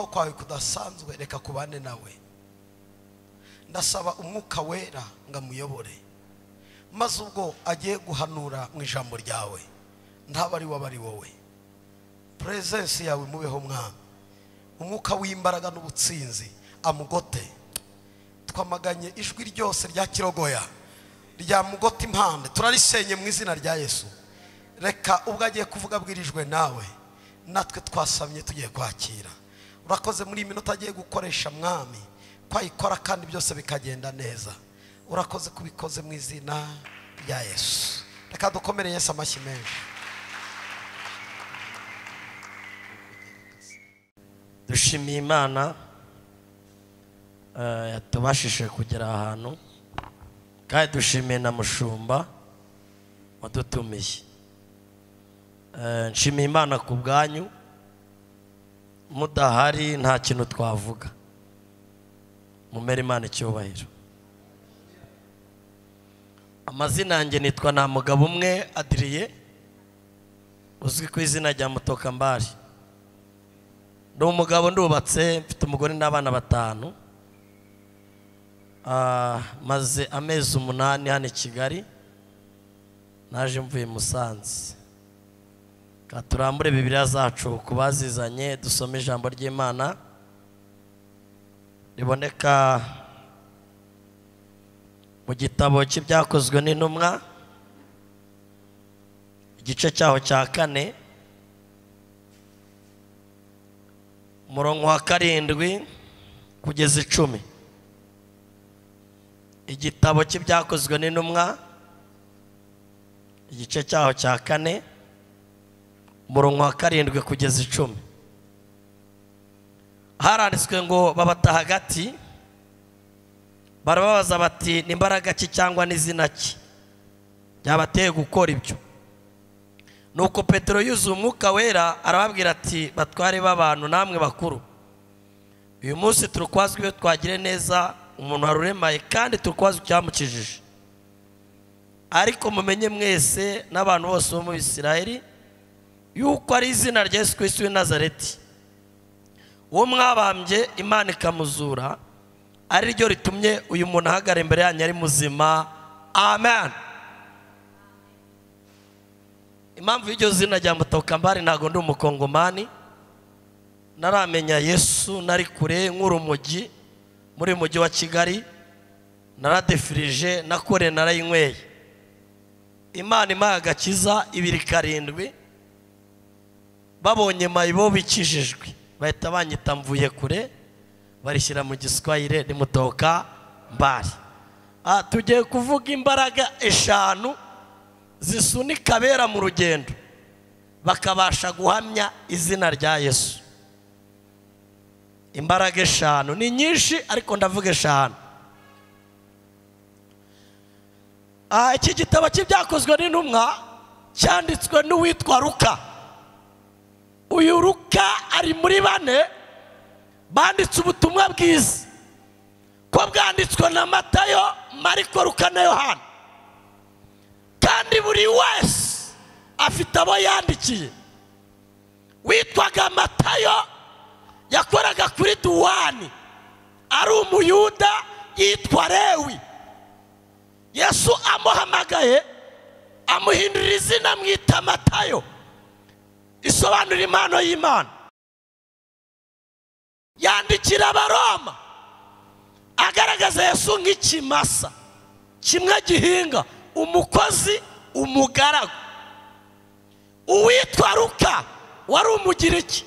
Kubaho kwawe kudasanzwe reka kubane nawe. Ndasaba umwuka wera ngo amuyobore, maze ubwo agiye guhanura mu ijambo ryawe ntaba ari wabari wowe. Presence yawe mubeho Mwami. Umwuka w'imbaraga n'ubutsinzi amugote. Twamaganye ijwi ryose rya kirogoya rya mugote impande, turarisenye mu izina rya Yesu. Reka ubwo agiye kuvuga abwirijwe nawe, natwe twasamye tugiye kwakira. Urakoze muri iyi minota agiye gukoresha Mwami, kwayikora kandi byose bikagenda neza. Urakoze kubikoze mu izina rya Yesu. Reka dukomere Yesu amashyi menshi. Dushimiye Imana yatubashije kugera ahantu, kandi dushimiye na mushumba wadutumiye. Nshimiye Imana ku bwanyu, mudahari nta kintu twavuga. Mumere Imana icyubahiro. Amazina yanjye nitwa nta mugabo umwe Adrien, uzwi ku izina rya Mutokambari. Ndi umugabo, ndubatse, mfite umugore n'abana 5. Maze amezi 8 hano i Kigali, naje mvuye Musanze. Katurambure Bibiliya zacu kubazizanye, dusome ijambo ry'Imana riboneka mu gitabo cy'ibyakozwe n'intumwa, igice cyaho cya 4, umurongo wa 7 kugeza 10. Igitabo cy'ibyakozwe n'intumwa, igice cyaho cya 4, umurongo wa 7 kugeza 10. Haranditswe ngo babata hagati, barababaza bati ni imbaraga ki cyangwa n'izina ki byabateye gukora ibyo? Nuko Petero yuzuye umwuka wera arababwira ati batware b'abantu namwe bakuru, uyu munsi turukwazwe iyo twagire neza umuntu waruremaye, kandi turukwazwe icyamukijije. Ariko mumenye mwese n'abantu bose bo mu Isirayeli yuko ari izina rya Yesu Kristo w'i Nazareti, uwo mwabambye Imana ikamuzura, ari ryo ritumye uyu muntu ahagarara imbere yanyu ari muzima. Amen. Impamvu y'iryo zina rya Mutokambari, ntago ndi umukongomani, naramenya Yesu nari kure nk'urumogi muri mujyi wa Kigali, naradefirije nakore narayinyweye. Imana impaye agakiza 27, babonye mayibo bikijijwe bahita banyita mvuye kure, barishyira mu Giswahili ni Mutokambari. Tugiye kuvuga imbaraga 5 zisunika abera mu rugendo bakabasha guhamya izina rya Yesu. Imbaraga 5 ni nyinshi, ariko ndavuga 5. Iki gitabo cy'ibyakozwe n'intumwa cyanditswe n'uwitwa Luka. Uyu Luka ari muri 4 banditse ubutumwa bwiza, ko bwanditswe na Matayo, Mariko, Luka na Yohana. Kandi buri wese afite abo yandikiye. Witwaga Matayo yakoraga kuri duwani, ari umuyuda yitwa Lewi. Yesu amuhamagaye amuhindurira izina amwita Matayo, isobanura impano y'Imana. Yandikira Abaroma agaragaza Yesu nk'ikimasa kimwe gihinga, umukozi, umugaragu. Uwitwa Luka wari umugiriki,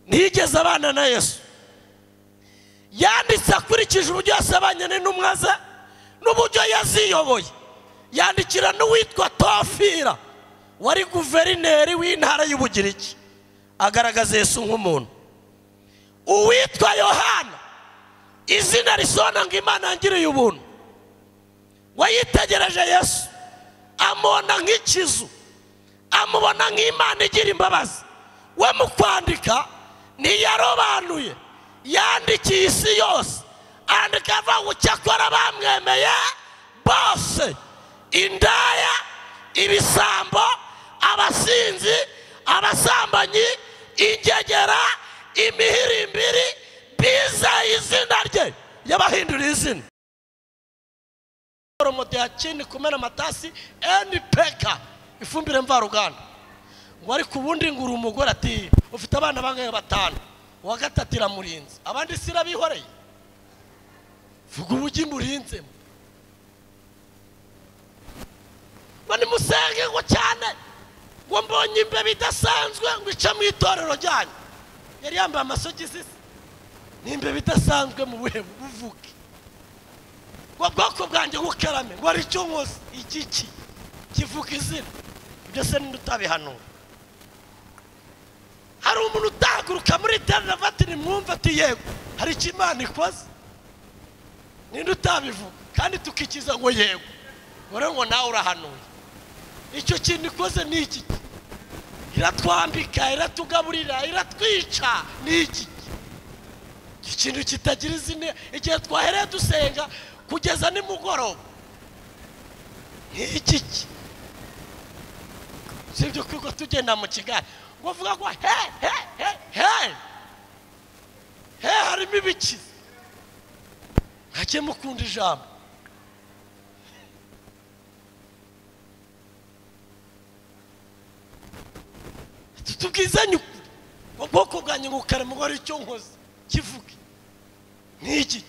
ntiyigeze abana na Yesu. Yanditse akurikije uburyo yasabanye n'intumwa ze n'uburyo yaziyoboye. Yandikira n'uwitwa Tofira wari guverineri w'intara y'Ubugiriki, agaragaza Yesu nk'umuntu. Uwitwa Yohana, izina risobanura ngo Imana yangiriye ubuntu, wayitegereje Yesu amubona nk'ikizu, amubona nk'Imana igira imbabazi. We mu kwandika ntiyarobanuye, yandikiye isi yose, andika avuga ngo cyakora bamwemeye bose, indaya, ibisambo, abasinzi, abasambanyi, ingegera, Imihirimbiri bizeye izina rye yabahinduriye izina. Oromodeyakini kumena amatasi NPK ifumbire mvaruganda. Ngo ariko ubundi ngura umugore ati ufite abana bangahe? 5. Uwa gatatu iramurinze, abandi sirabihoreye. Vuga ubugi murinzemo. Ngo nimusenge ngo cyane, ngo mbonye imbeba idasanzwe ngo ice mu itorero ryanyu. Yari yambaye amasogisi, n'imbeba idasanzwe mu buhe buvuge. Ngo bwoko bwanjye bukarame, ngo ari cyo nkoze igiki kivuga izina. Ibyo se ninde utabihanura? Hari umuntu utahaguruka muri iterana ati nimwumve ati yego hari icyo Imana ikoze, ninde utabivuga? Kandi tukikiza ngo yego, ngo rero ngo nawe urahanuye. Icyo kintu ikoze ni iki? Iratwambika, iratugaburira, iratwica, ni iki? Ikintu kitagira izina. Igihe twahereye dusenga kugeza nimugoroba ni iki? Sibyo kuko tugenda mu kigare ngo vuga ngo he he he he he, harimo ibikiza. Ntacyo mukunda ijambo. Tubwizanye ukuri, ubwoko bwanjye ngo karame, ngo hari icyo nkoze kivuge ni iki?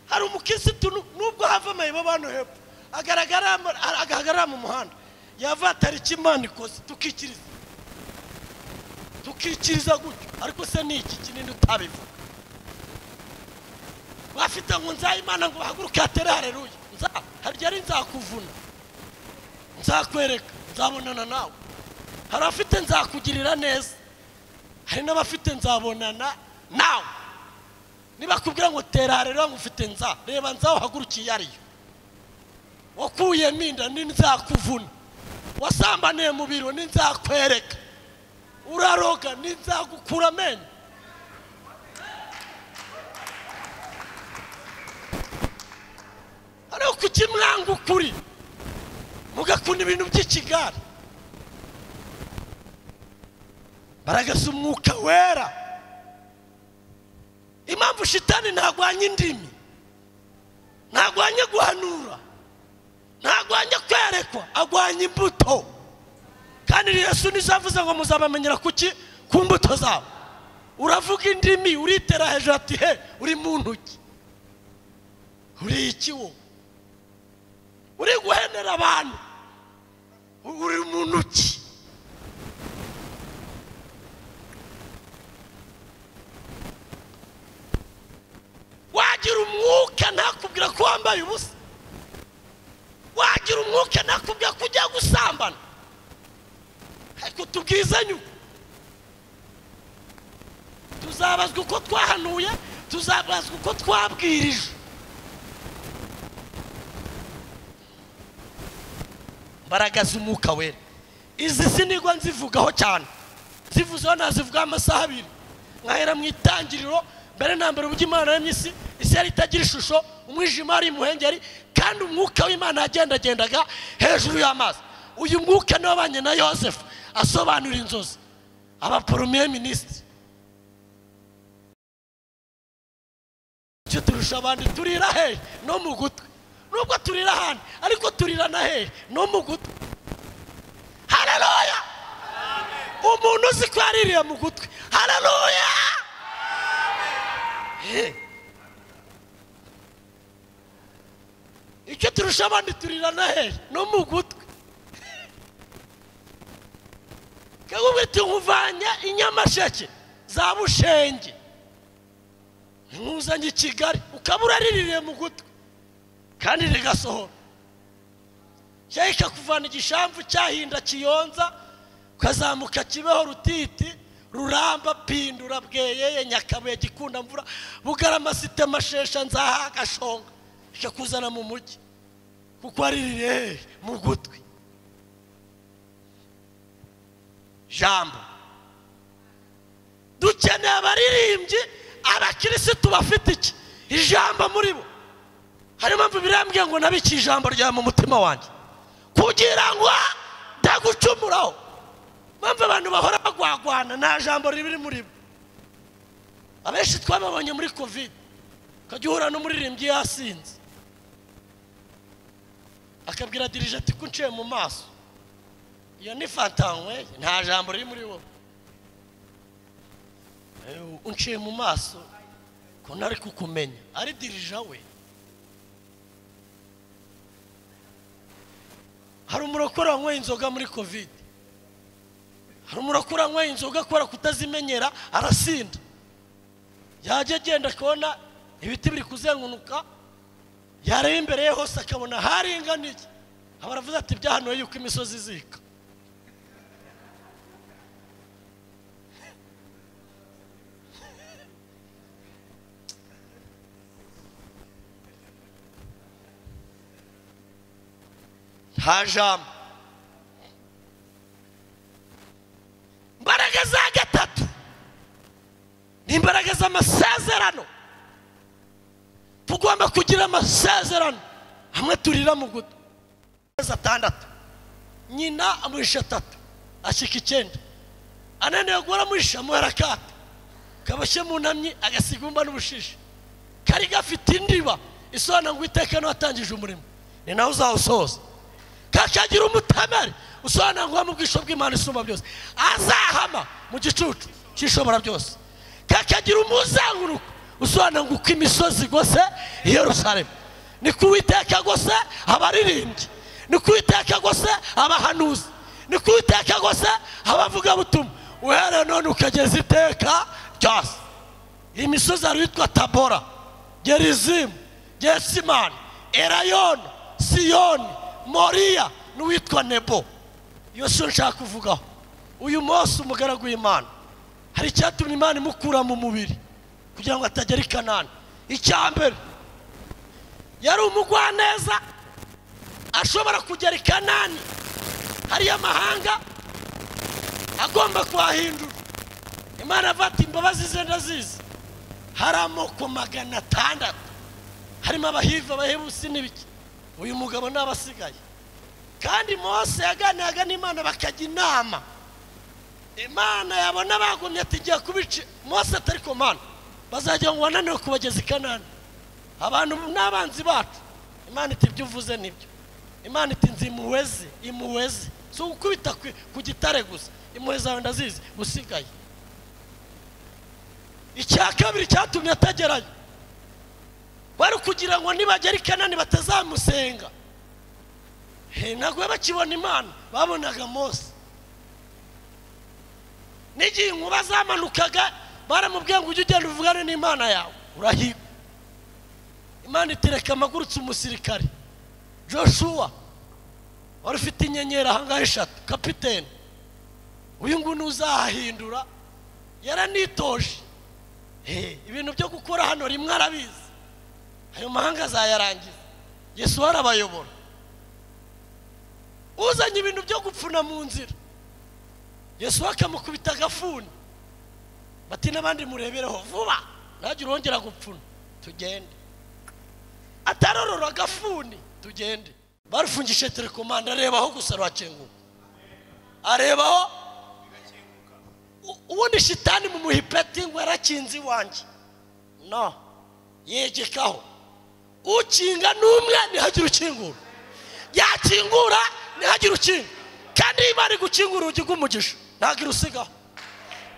Hari umukirisitu nubwo hava amayibo hano hepfo agahagarara mu muhanda yava atari icyo Imana ikoze, tukikiriza tukikiriza gutyo. Ariko se ni iki kinini utabivuga? Bafite ngo nzaye Imana ngo bahaguruke atere haleluya, nza harya ari nzakuvuna, nzakwereka, nzabonana nawe. Hari abafite nzakugirira neza, hari n'abafite nzabonana nawe. Niba kubwira ngo tera haleluya ngo ufite nza, reba nza uhagurukiye ariyo. Wakuyemo inda ni nzakuvuna, wasambaniye mu biro ni nzakwereka, uraroga ni nzagukura amenyo. Ariko kuki mwanga ukuri mugakunda ibintu by'ikigare? Baragasa umwuka wera. Impamvu shitani ntagwanya indimi, ntagwanya guhanura, ntagwanya kwerekwa, agwanya imbuto. Kandi Yesu nizavuze ngo muzabamenyera kuki? Ku mbuto zabo. Uravuga indimi uritera hejuru ati he uri muntu ki? Uri iki wo? Uri guhenera abantu, uri muntu ki? Wagira umwuka ntakubwira ko wambaye ubusa, wagira umwuka ntakubwira ko ujya gusambana. Ariko tubwizanye uko tuzabazwa uko twahanuye, tuzabazwa uko twabwirije. Mbaraga z'umwuka wera izi sinigwa nzivugaho cyane, zivuzeho nazivugaho amasaha abiri. Nkahera mu itangiriro mbere na mbere uburyo Imana yaremye isi, isi yari itagira ishusho, umwijima wari imuhengeri, kandi umwuka w'Imana yagendagendaga hejuru y'amazi. Uyu mwuka niwe wabanye na Yosefu asobanura inzozi, aba premier ministre. Icyo turusha abandi turira hehe? No mu gutwi. Nubwo turira ahandi, ariko turira na hehe? No mu gutwi. Haleluya! Umuntu uzi ko yaririye mu gutwi, haleluya! Icyo turusha abandi turira na hehe? No mu gutwi. Kakubwira nkuvanye i Nyamasheke za Bushenge, nkuzanye i Kigali, ukaba urariririye mu gutwi kandi rigasohora. Cyangwa ikakuvana igishamvu cyahinda Kiyonza, ukazamuka Kibeho, Rutiti, Ruramba, Pindura, Bweyeye, Nyakabuye, Gikunda mvura, Bugarama, Site, Mashesha, Nzaha, Gashonga, ikakuzana mu mujyi kuko ariririye mu gutwi. Jambo dukeneye abaririmbyi, abakirisitu bafite iki ijambo muri bo. Hari impamvu birambwiye ngo nabiki ijambo rya mu mutima wanjye kugira ngo ndagucumuraho. Mpamvu abantu bahora bagwagwana nta jambo riri muri bo. Abenshi twababonye muri Covid, ukajya uhura n'umuririmbyi yasinze akabwira dirije ati kunciye mu maso, iyo ni fanta nyweye, nta jambo riri muri wowe, unciye mu maso ko ntari kukumenya, ari dirija we. Hari umurokore wanyweye inzoga muri Covid, hari umurokore wanyweye inzoga kubera kutazimenyera arasinda, yajya agenda akabona ibiti biri kuzengunuka, yareba imbere ye hose akabona haringaniye, aba aravuze ati byahanuwe yuko imisozi izika. Nta jambo. Imbaraga za gatatu ni imbaraga z'amasezerano. Tugomba kugira amasezerano hamwe turira mu guto. Atandatu nyina amuhisha 3 ashika 9, ananiwe guhora amuhisha amuhera akato kaboshye mu ntamyi agasigumba n'ubushishi kari gafite indiba isobanura ngo Uwiteka niwe watangije umurimo ni nawe uzawusohoza. Kakagira umutamari usobanura ngo mu bwisho bw'Imana isumba byose azahama mu gicucu cy'ishobora byose. Kakagira umuzenguruko usobanura ngo uko imisozi igose i Yerusalemu ni ku Uwiteka gose abaririmbyi, ni ku Uwiteka gose abahanuzi, ni ku Uwiteka gose abavugabutumwa, uhereye none ukageza iteka ryose. Iyi misozi hari uwitwa Tabora, Gerizimu, Getsimani, Erayoni, Siyoni, Moriya n'uwitwa Nebo. Iyo si yo nshaka kuvugaho. Uyu munsi umugaragu w'Imana hari icyatumye Imana imukura mu mubiri kugira ngo atagera i Kanani. Icya mbere, yari umugwaneza ashobora kugera i Kanani, hariyo amahanga agomba kuhahindura. Imana avata imbabazi ze ndazizi, hari amoko 600 harimo abahiva, abahebusi n'ibiki. Uyu mugabo n'abasigaye. Kandi Mose yaganiraga n'Imana bakajya inama. Imana yabona bagumye ati igiye kubica. Mose atari ko Mana bazajya ngo wananiwe kubageza i Kanani, abantu n'abanzi bacu. Imana iti ibyo uvuze nibyo. Imana iti nzimuweze, imuweze si ugukubita ku gitare gusa, impuhwe zawe ndazizi usigaye. Icya kabiri cyatumye atagerayo bari kugira ngo nibagera i Kanani batazamusenga. Ntabwo bakibona Imana, babonaga Mose. N'igihe inkuba zamanukaga baramubwiye ngo ujye ugenda uvugane n'Imana yawe urahigwa. Imana itereka amagurutse umusirikare Joshua wari ufite inyenyeri ahangaha 3, kapitene uyu nguyu uzahindura, yaranitoje ibintu byo gukora hano rimwe arabizi, ayo mahanga azayarangiza. Yesu arabayobora. Uzanye ibintu byo gupfuna mu nzira, Yesu akamukubita agafuni, bati n'abandi murebereho vuba ntagire wongera gupfuna tugende. Atarorora agafuni tugende. Barufungishije telekomanda, arebaho gusa rwakinguka, arebaho ubundi shitani mu muhipeti ngo yarakinze iwanjye, no yegekaho. Ukinga n'umwe ntihagire ukingura, yakingura ntihagire ukinga. Kandi iyo bari gukingura urugi rw'umugisha ntabwo irusigaho,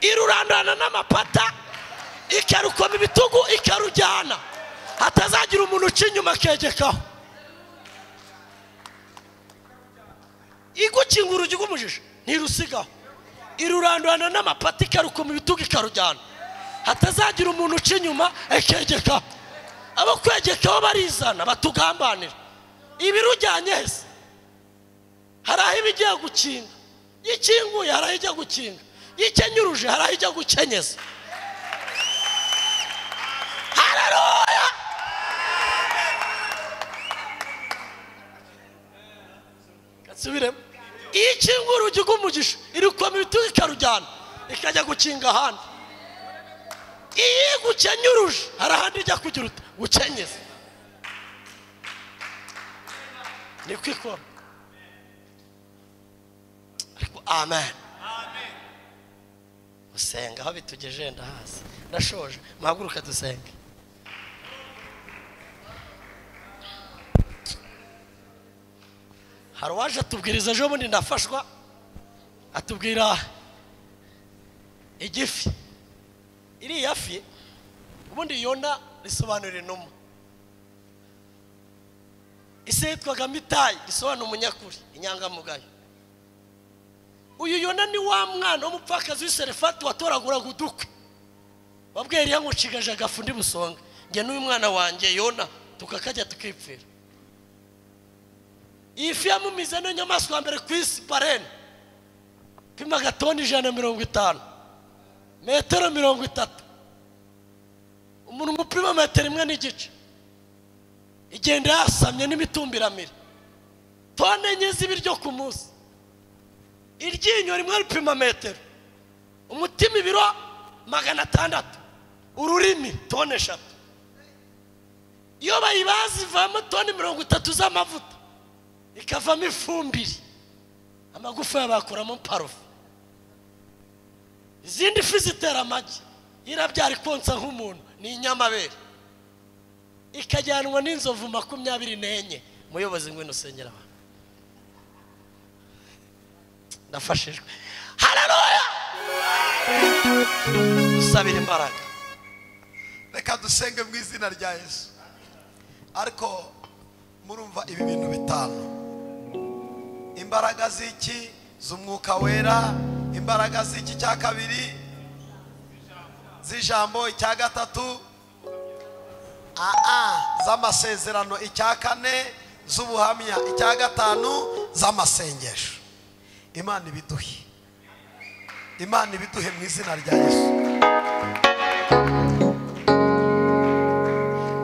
irurandurana n'amapata ikarukoma ibitugu ikarujyana, hatazagira umuntu uca inyuma akegekaho. Igukingura urugi rw'umugisha ntirusigaho, irurandurana n'amapata ikarukoma ibitugu ikarujyana, hatazagira umuntu uca inyuma akegekaho. Abo kwegekaho barizana batugambanira. Ibirujyanye hese hari aho ibigiye gukinga, yikinguye hari aho ijya gukinga, yikenyuruje hari aho ijya gukenyeza. Haleluya! Gasubiremo. Ikingura urugi rw'umugisha irukoma ibitugu ikarujyana ikajya gukinga ahandi. Iyo gukenyuruje hari ahandi ijya kugira uti gukenyeza. Niko ikora. Ariko amen. Gusenga aho bitugeje ndahazi. Ndashoje, muhaguruke dusenge. Hari uwaje atubwiriza ejo bundi ndafashwa, atubwira igifi. Iriya fi ubundi Yona risobanura inuma. Ise yitwaga Mitayi, risobanura umunyakuri, inyangamugayo. Uyu Yona ni wa mwana w'umupfakazi w'i Serefati watoraguraga udukwi. Wabwiye Eliya ngo nshigaje agafu ndi busonga, njye n'uyu mwana wanjye Yona tukakajya tukipfira. Iyi fi yamumize niyo nyamaswa ya mbere ku isi, barene. Pimaga toni 150, metero 30. Umuntu umupima metero 1.5. Igenda yasamye n'imitumbiramire. Tone 4 z'ibiryo ku munsi. Iryinyo rimwe ripima metero. Umutima ibiro 600. Ururimi tone 3. Iyo bayibaze ivamo toni 30 z'amavuta. Ikavamo ifumbire. Amagufa yabakuramo parufe. Izindi fi zitera amagi. Irabyara ikonsa nk'umuntu, ni inyamabere. Ikajyanwa n'inzovu 24. Muyobozi ngwino usengera abantu. Ndafashijwe. Haleluya! Dusabire imbaraga. Reka dusenge mu izina rya Yesu. Ariko murumva ibi bintu bitanu. Imbaraga z'iki? Z'umwuka wera. Imbaraga z'iki cya kabiri? Z'ijambo. Icya gatatu z'amasezerano. Icya kane z'ubuhamya. Icya gatanu z'amasengesho. Imana ibiduhe. Imana ibiduhe mu izina rya Yesu.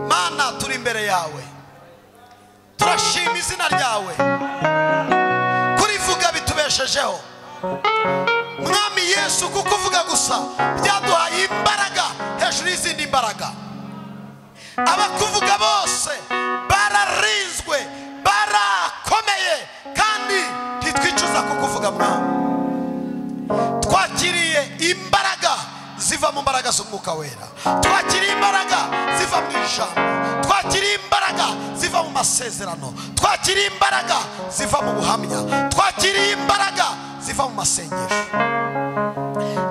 Mana, turi imbere yawe, turashima izina ryawe, kurivuga bitubeshejeho. Mwami Yesu, kukuvuga gusa byaduhaye imbaraga hejuru y'izindi mbaraga. Abakuvuga bose bararinzwe, barakomeye, kandi ntitwicuza kukuvuga. Mwami, twakiriye imbaraga ziva mu mbaraga z'umwuka wera, twakiriye imbaraga ziva mu ijambo, twakiriye imbaraga ziva mu masezerano, twakiriye imbaraga ziva mu buhamya, twakiriye imbaraga ziva mu masengesho.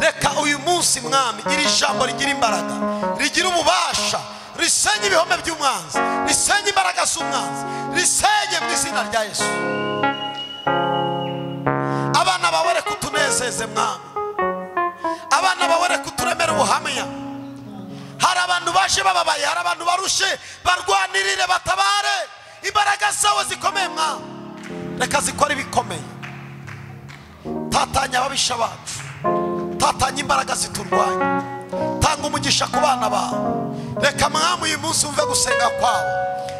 Reka uyu munsi Mwami iri jambo rigira imbaraga, rigira ububasha, risenye ibihome by'umwanzi, risenye imbaraga z'umwanzi, risenye mu izina rya Yesu. Abana bawe reka utunezeze Mwami. Abana bawe reka uturemere ubuhamya. Hari abantu baje bababaye, hari abantu barushe, barwanirire, batabare. Imbaraga zawe zikomeye Mwami, reka zikore ibikomeye. Tatanya ababisha bacu, tatanya imbaraga ziturwanya, tanga umugisha ku bana bawe. Reka Mwami uyu munsi wumve gusenga kwabo,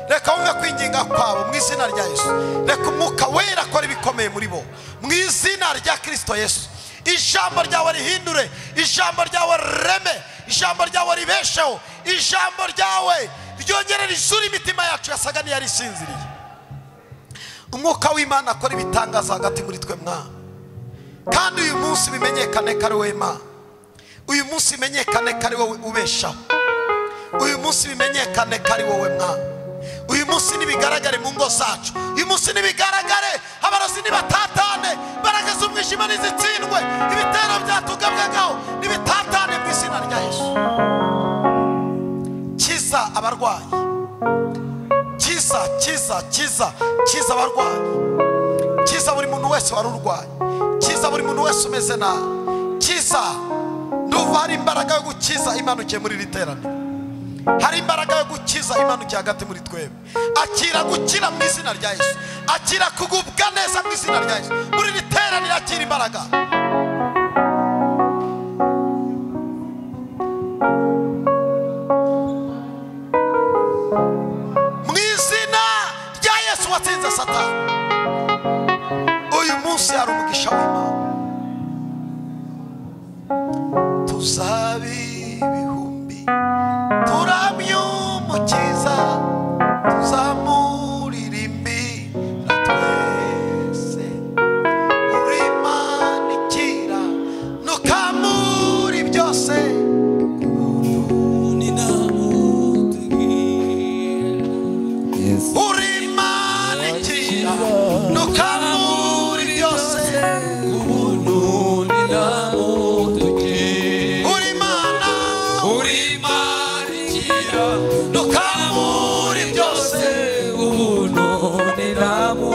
reka wumve kwinginga kwabo mu izina rya Yesu. Reka umwuka wera akore ibikomeye muri bo mu izina rya Kristo Yesu. Ijambo ryawe rihindure, ijambo ryawe rireme, ijambo ryawe ribesheho, ijambo ryawe ryongere rizure imitima yacu yasaga n'iyari isinziriye. Umwuka w'Imana akora ibitangaza hagati muri twe Mwami. Kandi uyu munsi bimenyekane ko ari wowe Imana. Uyu munsi bimenyekane ko ari wowe ubeshaho. Uyu munsi bimenyekane ko ari wowe Mwami. Uyu munsi nibigaragare mu ngo zacu. Uyu munsi nibigaragare, abarozi nibatatane, imbaraga z'umwijima nizitsindwe, ibitero byatugabwagaho nibitatane mu izina rya Yesu. Kiza abarwayi, kiza, kiza, kiza, kiza abarwayi, kiza buri muntu wese wari urwaye, kiza buri muntu wese umeze nabi, kiza. Ndumva hari imbaraga yo gukiza imanukiye muri iri teraniro. Hari imbaraga yo gukiza imanukiye hagati muri twebwe. Akira gukira mu izina rya Yesu. Akira kugubwa neza mu izina rya Yesu. Muri iri teraniro akira imbaraga. Mu izina rya Yesu watsinze Satani. Uyu munsi hari umugisha w'Imana. Tuzabe ibihumbi turamye umukiza, tuzamuririmbira twese. Urimanikira nuka muri Nta